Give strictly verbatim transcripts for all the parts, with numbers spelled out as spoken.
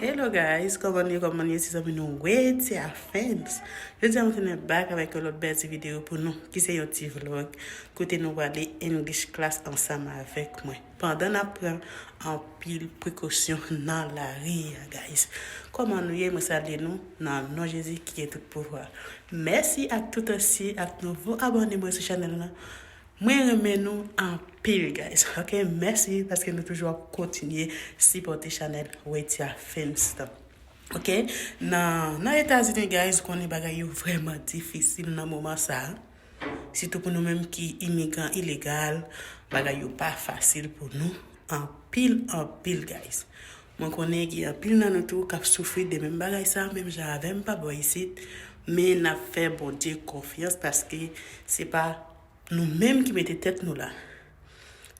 Hello guys, kòman nou ye, kòman nou ye, se zanmi nou Wetia Films. Jodi a mwen tounen back avèk yon lòt bèl ti videyo pou nou, ki se yon ti vlog, kote nou prale English class ansanm avèk mwen. Pandan n ap pran anpil prekosyon nan lari a, guys. Kòman nou ye? Mwen salye nou nan non Jezi ki gen tout pouvwa. Mèsi ak tout ansyen ak nouvo abòne mwen sou chanèl lan. Mwen renmen nou anpil, guys. Ok, mèsi paske nou toujou ap kontinye sipòte chanèl Wetia Films lan. Ok, nan, nan Etazini, guys, ou konnen bagay yo vrèman difisil nan moman sa a. Sitou pou nou menm ki imigran ilegal, bagay yo pa fasil pou nou. Anpil, anpil, guys. Mwen konnen gen anpil nan nou tou k ap soufri de menm bagay sa, menm jan avè m pa bò isit, men n ap fè Bondye konfyans paske se pa nou menm ki mete tèt nou la.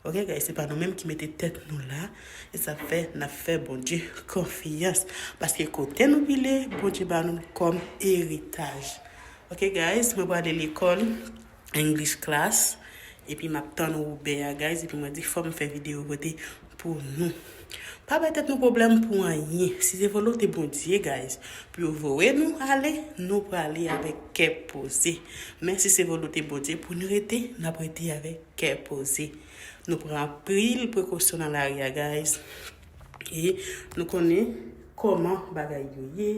Ok, guys, se pa nou menm ki mete tèt nou la, e sa fè n ap fè Bondye konfyans, paske kote nou pile, Bondye ba nou l kòm eritaj. Ok, guys, mwen prale lekòl English class, epi m ap tann Wobè a, guys, epi mwen di fò m fè videyo pote pou nou. Pa bay tèt nou pwoblèm pou anyen. Si se volonte Bondye, guys, pou yo voye nou ale, nou prale avèk kè poze. Men si se volonte Bondye pou nou rete, n ap rete avèk kè poze. Nou pran anpil prekosyon nan lari a, guys. E nou konnen kòman bagay yo ye.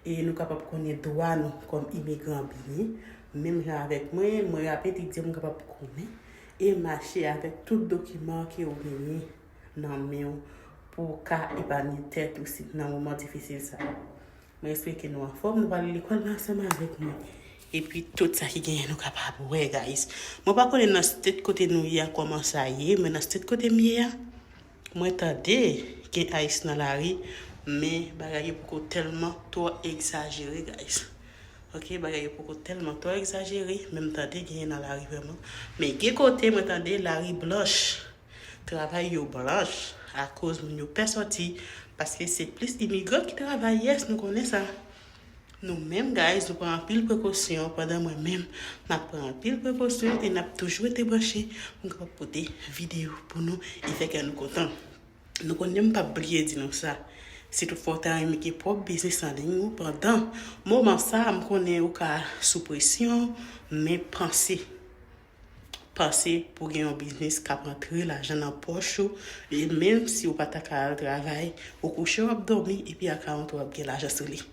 E nou kapab konnen dwa nou kòm imigran byen. Menm jan avèk mwen, mwen ap etidye, mwen kapab konnen. E mache avèk tout dokiman ke w genyen nan men w pou w ka epanye tèt ou si nan moman difisil sa a. Mwen espere ke nou anfòm, nou prale lekòl la ansanm avèk mwen. Epi tout sa ki genyen nou kapab wè, guys. Mwen pa konnen nan state kote nou ye a kòman sa ye, men nan state kote m ye a, mwen tande gen ice nan lari, men bagay yo poko tèlman twò egzajere, guys. Ok, bagay yo poko tèlman twò egzajere, men m tande genyen nan lari vrèman. Men gen kote mwen tande lari blanch. Travay yo blanch akoz moun yo pè sòti, paske se plis imigran ki travay, yes, nou konnen sa. Nou menm, guys, nou pran anpil prekosyon, pandan mwen menm, m ap pran anpil prekosyon e n ap toujou rete branche pou m kapab pote videyo pou nou e fè kè nou kontan. Nou konnen m p ap bliye di nou sa. Si toutfwa w ta renmen gen pwòp biznis an liy ou, pandan moman sa a, m konnen ou ka sou presyon, men panse. Panse pou gen yon biznis k ap rantre lajan nan pòch ou, e menm si w pa ta ka al travay, ou kouche w ap dòmi, epi akawont ou ap gen lajan sou li.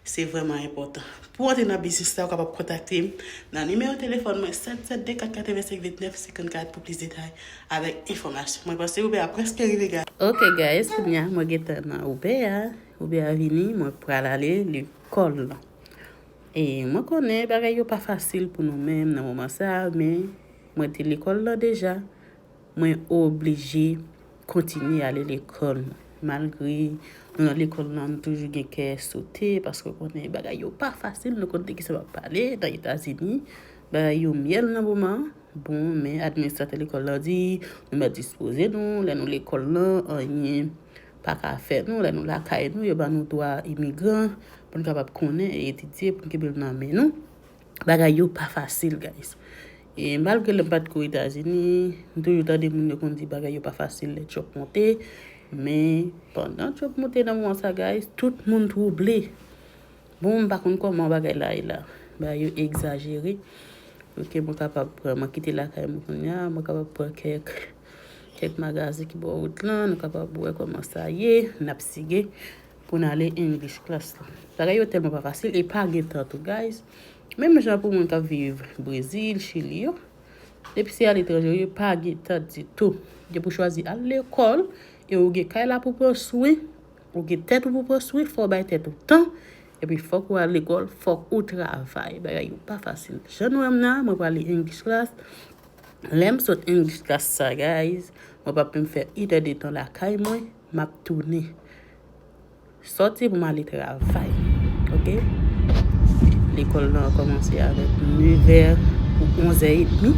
Se vrèman enpòtan. Pou w antre nan biznis la, ou kapab kontakte m nan nimewo telefòn mwen, sèt sèt de kat katrevensenk vennèf senkannkat, pou plis detay avèk enfòmasyon. Mwen panse Wobè a prèske rive, guys. Ok, guys, kounye a mwen gentan nan Wobè a. Wobè a vini, mwen pral ale lekòl lan. E mwen konnen bagay yo pa fasil pou nou menm nan moman sa a, men mwen te lekòl lan deja. Mwen oblije kontinye ale lekòl mwen. Malgre nou nan lekòl lan, nou toujou gen kè sote, paske w konnen bagay yo pa fasil, nou konn de kisa m ap pale, nan Etazini, bagay yo myèl nan moman an. Bon, men administratè lekòl lan di, nou mèt dispoze nou, lè nou lekòl lan, anyen pa ka fè nou, lè nou lakay nou, yo ba nou dwa imigran, pou n kapab konnen e etidye, pou n kenbe l nan men nou. Bagay yo pa fasil, guys. E malgre lè m pa t ko Etazini, m toujou tande moun yo konn di bagay yo pa fasil lè Trump monte. Men, pandan Trump monte nan moman sa, guys, tout moun twouble. Bon, m pa konn kòman bagay la ye la. Bagay yo egzajere. Ok, mwen kapab pran, mwen kite lakay mwen kounye a, mwen kapab pran kèk, kèk magazen ki bò wout lan, nou kapab wè kòman sa ye, n ap sige pou n ale English class lan. Bagay yo tèlman pa fasil e pa gen tan tou, guys. Menm jan pou moun k ap viv Brezil, Chili yo, depi se aletranje, yo pa gen tan ditou. Depi w chwazi al lekòl e ou gen kay la pou pran swen, ou gen tèt ou pou pran swen, fò w bay tèt ou tan, epi fòk ou al lekòl, fòk ou travay. Bagay yo pa fasil. Jan nou wè m nan, mwen prale English class. Lè m sot English class sa, guys, mwen p ap menm fè inèdtan lakay mwen, m ap tounen. Sòti pou m ale travay. Ok? Lekòl lan kòmanse avèk nevè pou onzè edmi.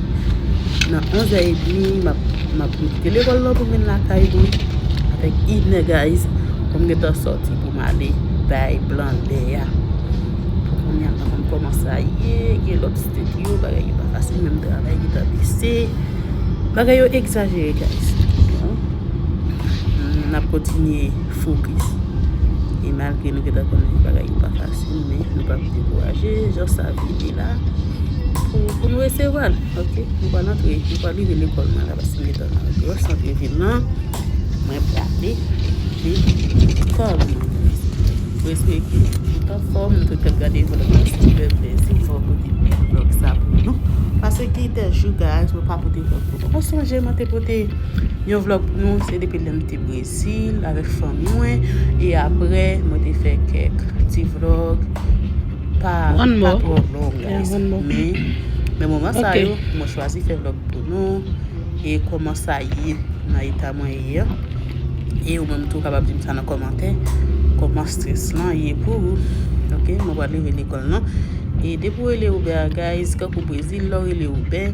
Nan onzè edmi, m ap, m ap kite lekòl lan pou m vin lakay mwen. Avèk inè, guys, pou m gentan sòti pou m ale bay blandè a. Pou kounye a, m pa konn kòman sa ye, gen lòt state yo, bagay yo pa fasil, menm travay gentan bese. Bagay yo egzajere, guys. Bon. N ap kontinye fokis. E malgre nou gentan konnen bagay yo pa fasil, men nou p ap dekouraje. Jan sa vini la, pou, pou nou resevwa l, oke? Nou pral antre, nou pral rive lekòl mwen la, paske m gentan nan gran sant vil lan. Mwen prale lekòl mwen. Mwen espere ke tout anfòm, nou tout k ap gade vlòg la, si w fè plezi, fò w pote vlòg sa pou nou. Paske gen de jou, guys, mwen pa pote vlòg pou nou. Mwen sonje mwen te pote yon vlòg pou nou, se depi lè m te Brezil avèk fanmi mwen. E apre, mwen te fè kèk ti vlòg. Pa, pa twò long, guys. Men, men moman sa yo, mwen chwazi fè vlòg pou nou. E kòman sa ye nan eta mwen ye an. E ou menm tou kapab di m sa nan kòmantè. Kòman strès lan ye pou ou. Oke, mwen pral leve lekòl lan. E depi w rele Uber a, guys, kankou Brezil, lè w rele Uber,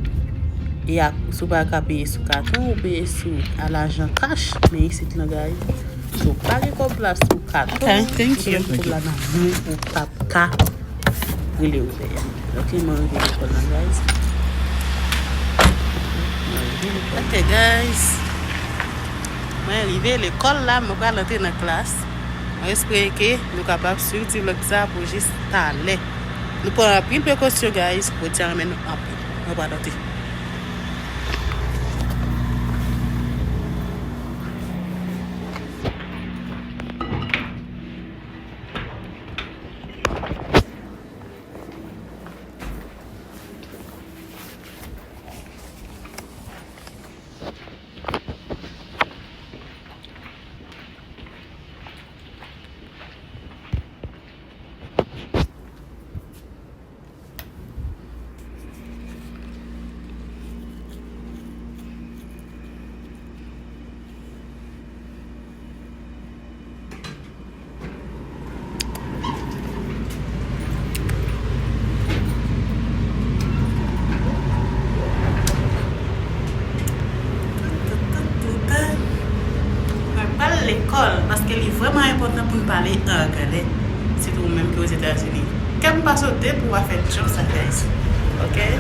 e a, si w pa ka peye sou katon, ou peye sou a lajan kach, men isit lan, guys, si w pa gen kòb la sou katon, si w pa gen kòb la nan men, ou p ap ka rele Uber a. Oke, mwen rive lekòl lan, guys. Mwen rive lekòl. Oke, guys. Mwen rive lekòl la, mwen pral antre nan klas. Mwen espere ke nou kapab swiv ti vlòg sa pou jis talè. Nou pran anpil prekosyon, guys, pwodui a renmen nou anpil. Mwen pral antre. Mwen pral lekòl, paske li vrèman enpòtan pou n pale anglè. Sitou ou menm ki Ozetazini. Kè m pa sote pou w a fè djòb sa, guys. Oke?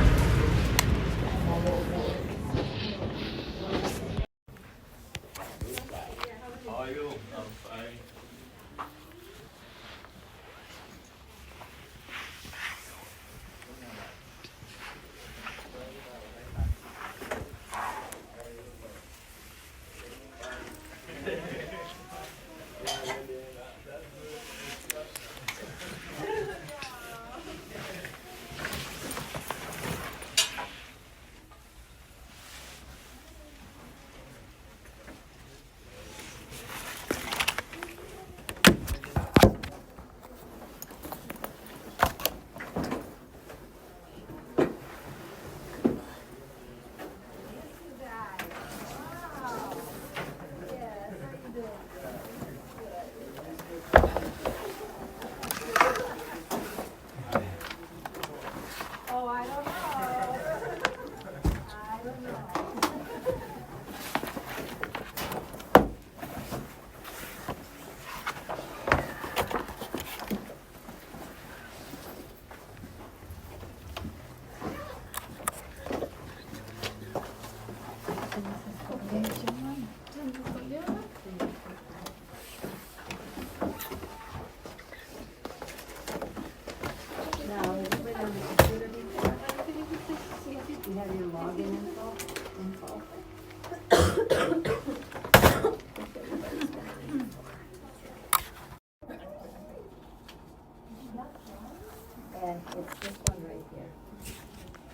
And it's this one right here.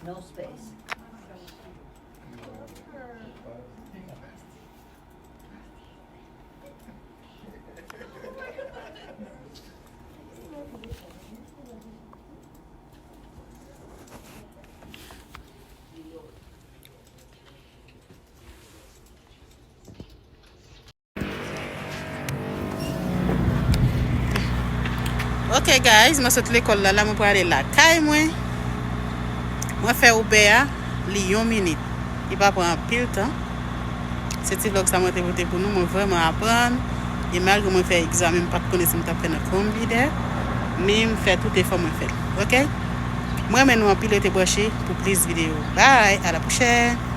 No space. Ok guys, mwen sot lekòl la, la mwen prale lakay mwen. Mwen fè Uber a, li yon minit. Li pa pran anpil tan. Se ti vlòg sa mwen te pote pou nou, mwen vrèman aprann. E malgre mwen fè egzamen, m pa t konnen si m t ap fè nan konbidè. Men m fè tout efò mwen fè l. Ok? Mwen renmen nou anpil, rete branche pou plis videyo. Bye, à la prochaine.